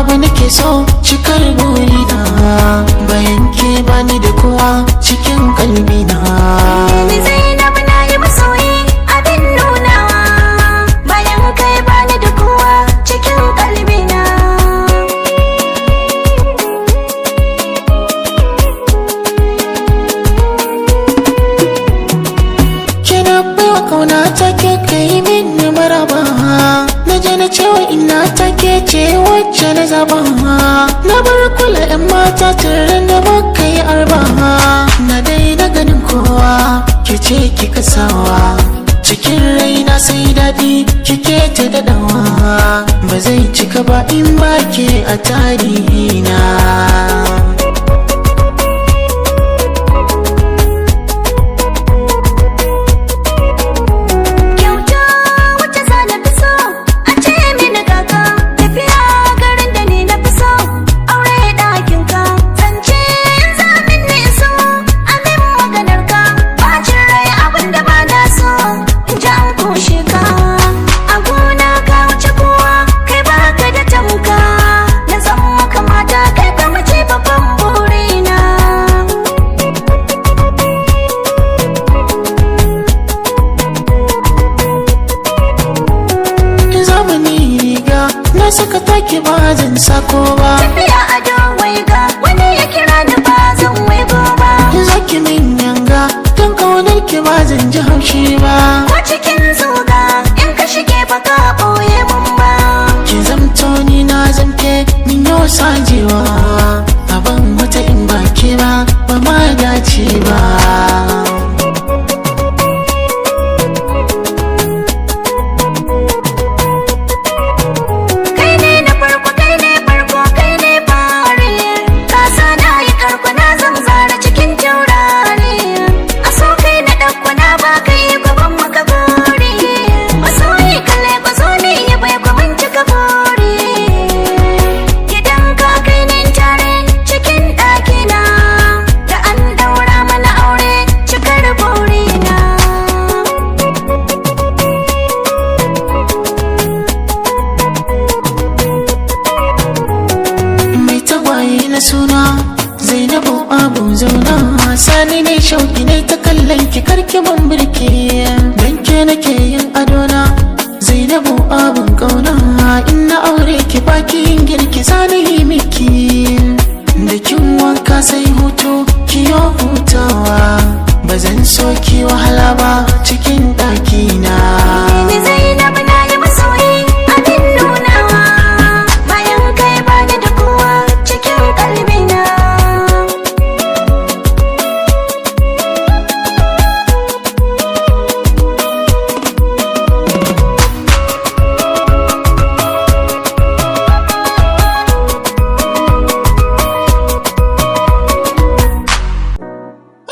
abu nake so cikar burina, bayan ke bani da kowa cikin kalbina. Ni Zainab na yi masoyi abin nunawa, bayan kai bani da kowa cikin kalbina. Kina baiwa kauna ta ke kai min maraba, na je na cewa ina ta ke ce wacce na zaba. Na bar kula yan mata tare da muka yi arba, na daina ganin kowa ke ce kika sawa. Cikin raina sai daɗi kike ta daɗawa, ba zai cika ba in ba ke a tarihina. Kyauta wacce za na fi so a ce mini kaka, tafiya garin da ni na fi so, aure ɗakin ka, zance in za min ni so, amin maganar ka, bacin rai abin da ba na so, in ji an kushe ka. A gona ka wuce kowa, kai baka da tamka, na zama kamata kai ka mace babban burina. Zamani riga na saka taki ba zan sako ba. Tafiya a waiga wani ya kira ni ba zan waigo ba. Zaki min yanga don kaunar ki ba zan ji haushi ba. Ko cikin zuga in ka shige ba ka ɓoye mun ba. Ki zamto ni na zamke min yau sajewa, aban wata in ba ke ba ba ma dace ba. Kai ne na farko, kai ne farko, kai ne fari, ka sa na yi karko na zamzara cikin taurari. A so kai na ɗauko na ba kai gaban maka gori, masoyi kalle ba zo ne ya bai kwamin cika buri. Gidan ka kai ne tare cikin ɗakina, da an ɗaura mana aure cikar burina. Mai tagwaye na suna Zainabu abu zauna, sani ne shauki ne ta kallon ki karki ban birki, dan ke nake yin adona. Zainabu abun kauna, in na aure ki baki yin girki sani yi miki, da kin wanka sai hutu kiyo hutawa, ba zan so ki wahala ba cikin ɗakina. Ni Zainab na yi masoyi abin nunawa, bayan kai bani da kowa cikin kalbina.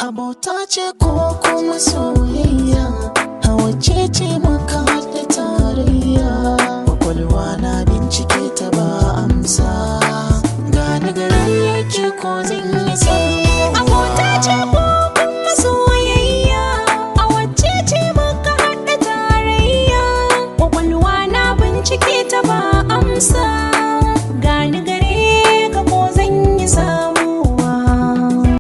Abota ce ko kuma soyayya, a wacce ce muka haɗa tarayya. Kwakwalwa na bincike ta ba amsa, gani gare yake ko zan yi samun